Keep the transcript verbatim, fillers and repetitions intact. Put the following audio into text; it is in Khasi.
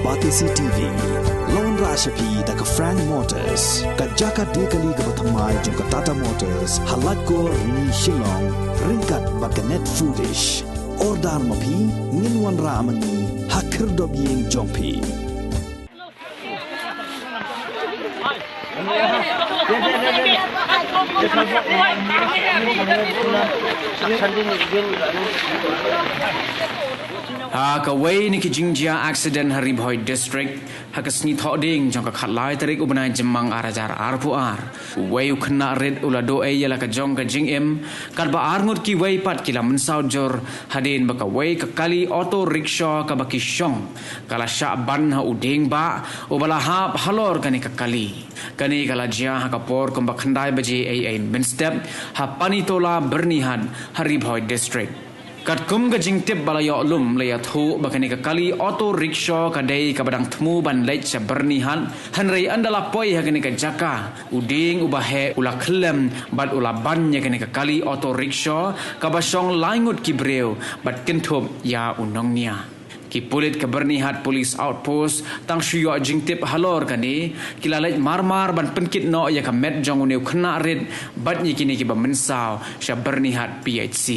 Batesi T V. La wanrah sha phi da ka Frank Motors, ka jaka die kali kaba thymmai jong ka Tata Motors, ha Laitkor, Rni, Shillong, ryngkat bad ka Net Foodish. Order ma phi, ngin wanrah ma ngi ha khyrdop ïing jong phi. Ha kawei na ki jingjia accident ha Ri Bhoi District, ha ka sngi Thohdieng jong ka khatlai tarik u bnai Jymmang ar hajar arphew ar, uwei u khynnah rit u la duh ei ïa la ka jong ka jingim, katba arngut kiwei pat ki la mynsaw jur, hadien ba kawei ka kali auto rickshaw kaba ki shong ka la shah ban ha u dieng bah uba la hap halor kane ka kali. Kane ka la jia ha ka por kumba khyndai baje ei ei mynstep ha Panitola, Byrnihat, ha Ri Bhoi District. Katkum ka jingtip ba la ïoh lum, la ïathuh ba kane ka kali auto rickshaw ka dei kaba dang thmu ban leit sha Byrnihat, hynrei ynda la poi ha kane ka jaka, u dieng uba heh u la khyllem bad u la ban ïa kane ka kali auto rickshaw kaba shong lai ngut ki briew bad kynthup ïa u nongnia. Ki pulit ka Byrnihat Police Outpost tang shu ïoh jingtip halor kane, ki la leit marmar ban pynkit noh ïa ka met jong une u khynnah rit bad ïa kine kiba mynsaw sha Byrnihat P H C.